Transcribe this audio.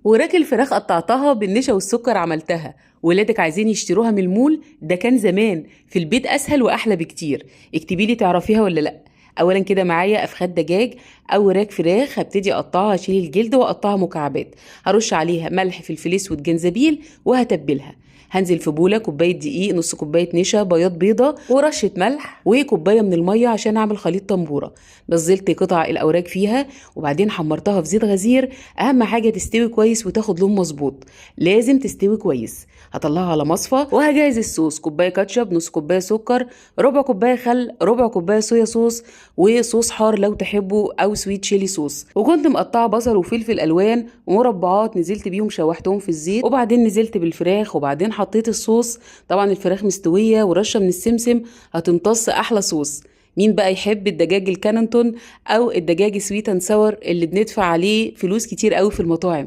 وراك الفراخ قطعتها بالنشا والسكر عملتها. ولادك عايزين يشتروها من المول؟ ده كان زمان، في البيت اسهل واحلى بكتير. اكتبي لي تعرفيها ولا لا. اولا كده معايا افخاد دجاج او وراك فراخ، هبتدي اقطعها، اشيل الجلد واقطعها مكعبات، هرش عليها ملح فلفل اسود جنزبيل وهتبلها. هنزل في بوله كوباية دقيق، نص كوباية نشا، بياض بيضة ورشه ملح وكوبايه من المية عشان اعمل خليط طنبوره. نزلت قطع الاوراق فيها وبعدين حمرتها في زيت غزير. اهم حاجة تستوي كويس وتاخد لون مظبوط، لازم تستوي كويس. هطلعها على مصفى وهجهز الصوص: كوباية كاتشب، نص كوباية سكر، ربع كوباية خل، ربع كوباية soya sauce، وصوص حار لو تحبوا او sweet chili sauce. وكنت مقطعه بصل وفلفل الوان ومربعات، نزلت بيهم شوحتهم في الزيت، وبعدين نزلت بالفراخ وبعدين حطيت الصوص. طبعا الفراخ مستوية ورشه من السمسم هتمتص احلى صوص. مين بقى يحب الدجاج الكانتون او الدجاج sweet and sour اللي بندفع عليه فلوس كتير قوي في المطاعم؟